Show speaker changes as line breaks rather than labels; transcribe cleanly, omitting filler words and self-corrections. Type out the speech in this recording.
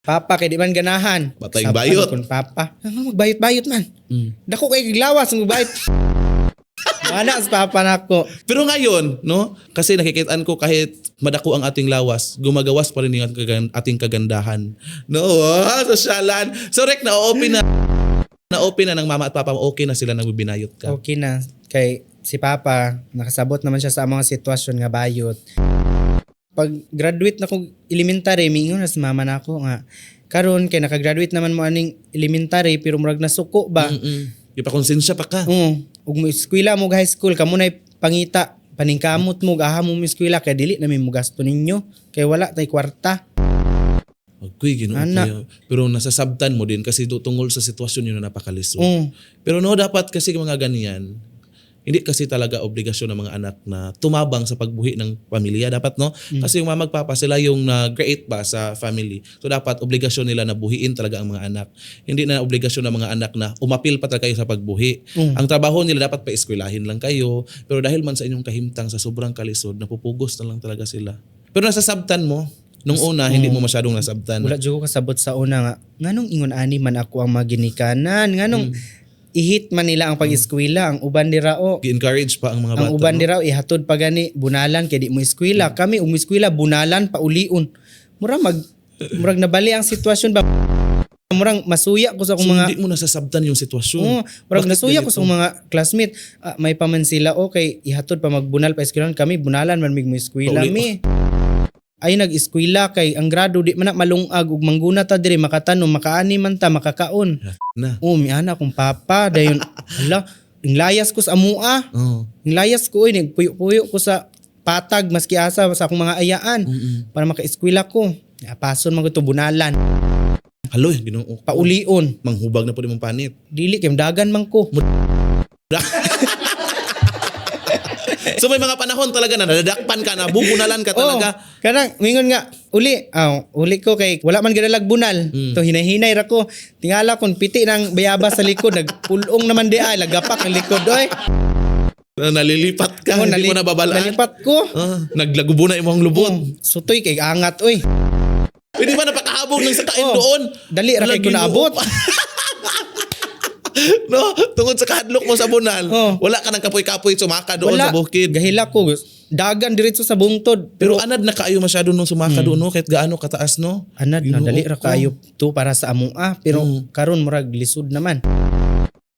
Papa kay di man ganahan.
Batayng
Sabtan
bayot.
Kun papa. Ano magbayot-bayot man? Dako kay giglawas magbayot. Wala sa papa nako.
Pero ngayon, no? Kasi nakikitaan ko kahit madako ang ating lawas, gumagawas pa rin yung ating kagandahan. No, ah, sosyalan. So Rek, na-open na na-open na ng mama at papa mo, okay na sila nagbibinayot ka.
Okay na kay si papa nakasabot naman siya sa mga sitwasyon nga bayot. Pag graduate na kog elementary, miingon na sa mama nako nga karon kay nakagraduate naman mo aning elementary pero murag nasuko ba.
Ipakonsensya pa ka.
Oo. Ug mo eskwela mo og high school kamo nay pangita paningkamot mo ug aha mo mo eskwela kay dili na mi mo gasto ninyo kay wala tay kwarta.
Agoy, Ginoo
Ana.
kayo. Pero nasasabtan mo din kasi tungol sa sitwasyon yun na napakalisod.
Oo.
Pero no, dapat kasi mga ganyan, hindi kasi talaga obligasyon ng mga anak na tumabang sa pagbuhi ng pamilya. Dapat no? Kasi yung mama at papa, sila yung nag-create ba sa family. So dapat obligasyon nila na buhiin talaga ang mga anak. Hindi na obligasyon ng mga anak na umapil pa talaga kayo sa pagbuhi. Ang trabaho nila dapat paeskwelahin lang kayo. Pero dahil man sa inyong kahimtang sa sobrang kalisod, napupugos na lang talaga sila. Pero nasasabtan mo. Nung una, hindi mo masyadong nasabtan.
Wala jud ko kasabot sa una nga nganong ingon ani man ako ang maginikanan, nganong ihit man nila ang pag-eskwela, ang uban dira o
Gi-encourage pa ang mga
ang
bata.
uban
No?
dira o ihatod pa gani bunalan kay di mo eskwela. Kami ug eskwela bunalan paulion. Mura mag murag nabali ang sitwasyon ba, murang masuya ko sa akong
So,
mga
hindi mo nasasabtan yung sitwasyon.
Oo, murag
Bakit
nasuya ko
ganito?
sa mga classmate. Ah, may pa man sila okay ihatod pa magbunal pa eskwelahan, kami bunalan man mig mo eskwela
Pauli.
mi. Ay nag-eskwela kay ang grado di man na malungag ug mangguna ta diri makatanom makaani man ta makakaon.
Na.
Oh, mi ana akong papa dayon hala layas ko sa amua.
Oo.
Layas ko oy nagpuyo-puyo ko sa patag maski asa sa akong mga ayaan para makaeskwela ko. Apason man ko to bunalan,
Haloy, Ginoo ko.
paulion.
Manghubag na po di mong panit.
Dili kay dagan man ko.
So may mga panahon talaga na nadadakpan ka, nabubunalan ka talaga.
Oh, kanang mingon nga uli, ah, uli ko kay wala man gadalag bunal. To hinahinay ra ko. Tingala kon piti ng bayabas sa likod nagpulong naman di ay lagapak ang likod oy.
Na nalilipat ka,
Oh,
hindi mo nababalaan.
Nalipat ko.
Ah, naglagubo na imong lubot.
Oh, sutoy kay angat oy.
Hindi ba napakahabog ng sakain
Oh,
doon?
dali ra kay ko
Hala, Ginoo.
naabot.
No, tungod sa kahadlok mo sa bunal,
Oh.
wala ka ng kapoy-kapoy sumaka doon
Wala
sa bukid.
Gahila ko dagan diretso sa bungtod.
Pero anad na kaayo masyado nung sumaka doon no, kahit gaano kataas no.
Anad na
Ginoo
dali ra
ko.
kaayo to para sa amoa pero karon murag lisod naman.